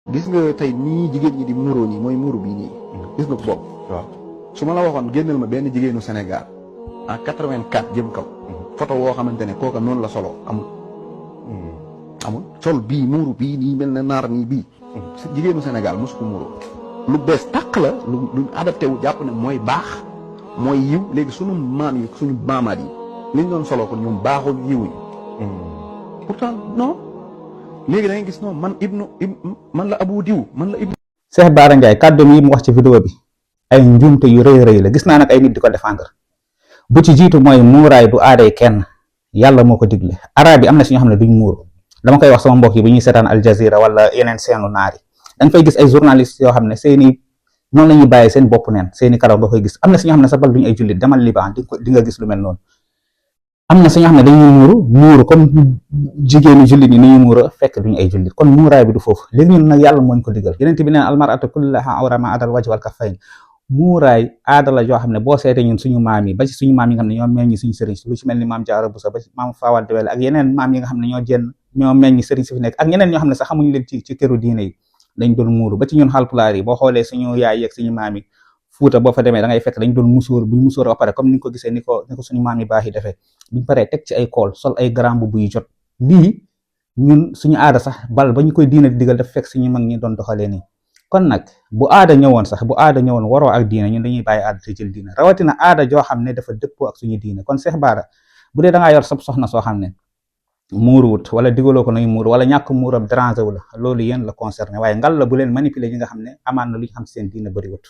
gis nga tey nii jigéen ñi di muuroo nii mooy muuru bii nii. gis nga ko boobu. waaw su ma la waxoon génneel ma benn jigéenu Sénégal en 84 jëm kaw. photo woo xamante ne kooka noonu la solo amul. amul sol bii muuru bii nii mel na naar nii bii. jigéenu Sénégal mosu ko muuroo. lu bees tàq la lu adapté wu jàpp ne mooy baax mooy yiw léegi sunu maam yi suñu maamaat yi liñ doon solo ko ñoom baaxul yiwuñu. pourtant non. léegi da ngay gis noonu man la abu diw man la ibnu. Cheikh Bara Ndiaye kàddu yi mu wax ci vidéo bi ay njuumte yu rëy rëy la gis naa nag ay nit di ko défendre bu ci jiitu mooy muuraay du aaday kenn yàlla moo ko digle arab yi am na si ñoo xam ne duñ muur dama koy wax sama mbokk yi bu ñuy seetaan Al Jazeera wala yeneen seenu naar yi da nga fay gis ay journalistes yoo xam ne seeni noonu la ñuy bàyyee seen bopp neen seeni karaw nga koy gis am na si ñoo xam ne sax bal duñu ay jullit demal Liban di nga gis lu mel noonu am na si ñoo xam ne dañuy muuru comme jigéenu jullit ñi ni ñuy muuru fekk duñu ay jullit kon muuraay bi du foofu léegi ñun nag yàlla mooñ ko digal yeneen bi neen almaratu kullaha awra ma adal wajh wal kaffayn muuraay aada la joo xam ne boo seetee ñun suñu maam yi ba ci suñu maam yi nga xam ne ñoo meññi suñu sëriñ lu ci mel ni maam Jaara Buso ba ci maam Faawal Dewele ak yeneen maam yi nga xam ne ñoo meññi sëriñ si fi nekk ak ñeneen ñoo xam ne sax xamuñu leen ci këru diine yi dañ doon muuru ba ci ñun Haalpulaar yi boo xoolee suñu yaay yeeg suñu maam yi Fuuta boo fa demee da ngay fekk dañ doon musóor buñ musóor ba pare comme ni nga ko gisee ni ko suñu maam yi baax yi defee buñ paree teg ci ay kool sol ay grand mbubb yu jot lii ñun suñu aada sax bal ba ñu koy diine di digal daf fekk suñu mag ñi doon doxalee nii kon nag bu aada ñëwoon waroo ak diine ñun dañuy bàyyi aada te jël diine rawatina aada joo xam ne dafa dëppoo ak suñu diine kon Cheikh Bara bu dee da ngaa yor sab soxna soo xam ne muuruwut wala digaloo ko nay muur wala ñàkk muuram déranger wu la loolu yéen la concerné waaye ngal la bu leen manipuler ñi nga xam ne amaan na lu ñu xam seen diine bëriwut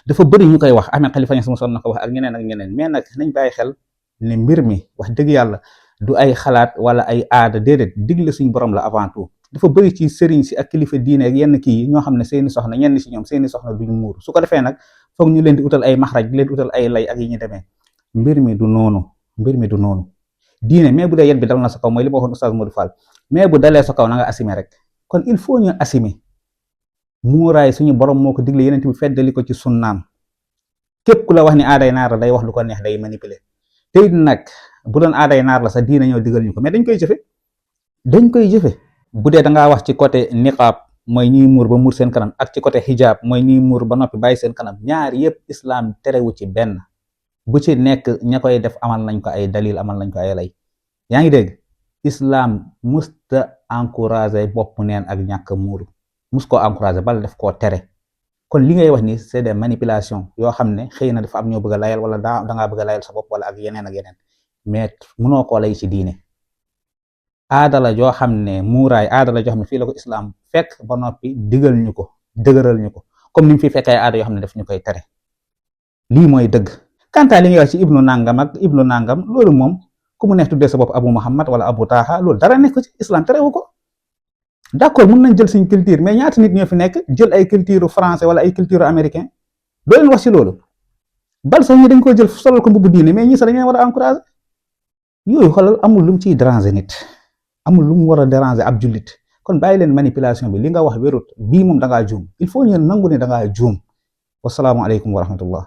dafa bëri ñu koy wax Ahmed Khalifa Niass mosoon na ko wax ak ñeneen mais nag nañ bàyyi xel ne mbir mi wax dëgg yàlla du ay xalaat wala ay aada déedéet digle suñu borom la avant tout dafa bëri ci sëriñ si ak kilifa diine ak yenn kii yi ñoo xam ne seeni soxna ñenn si ñoom seeni soxna duñ muur su ko defee nag foog ñu leen di utal ay maxraj di leen utal ay lay ak yi ñu demee mbir mi du noonu diine mais bu dee yet bi dal na sa kaw mooy li ma waxoon Oustaz Modou Fall mais bu dalee sa kaw na nga assumer rek kon il faut ñu assumer muuraay suñu borom moo ko digle yeneen bi feddali ko ci sunnaam képp ku la wax ni aaday naar la day wax lu ko neex day manipuler te it nag bu doon aaday naar la sa diine ñoo digal ñu ko mais dañ koy jëfe bu dee da ngaa wax ci côté niqaab mooy ñiy muur ba muur seen kanam ak ci côté hijab mooy ñiy muur ba noppi bàyyi seen kanam ñaar yëpp islam terewu ci benn bu ci nekk ña koy def amal nañ ko ay dalil amal nañ ko ay lay yaa ngi dégg islam musta encouragé bopp neen ak ñàkk muuru mus koo encouragé bala def koo tere kon li ngay wax ni c'est des manipulations yoo xam ne xëy na dafa am ñoo bëgg a layal wala dangaa bëgg a layal sa bopp wala ak yeneen mais mënoo koo lay ci diine aada la joo xam ne muuraay aada la joo xam ne fii la ko islam fekk ba noppi digal ñu ko dëgëral ñu ko comme ni mu fi fekk ay aada yoo xam ne daf ñu koy tere lii mooy dëgg kanta li ngay wax ci ibnu nangam ak ibnu nangam loolu moom ku mu neex tuddee sa bopp Abu Muhammad wala Abu Taha loolu dara nekk ci islam terewu ko d'accord mën nañ jël suñ culture mais ñaata nit ñoo fi nekk jël ay culture français wala ay culture américain doo leen wax ci loolu bal sax ñi dañ ko jël solal ko mbubu diine mais ñi sax dañ leen war a encourager yooyu xoolal amul lu mu ciy déranger nit amul lu mu war a déranger ab jullit kon bàyyi leen manipulation bi li nga wax wérut bii moom da ngaa juum il faut ñu nangu ne da ngaa juum wasalaamualeykum wa rahmatullah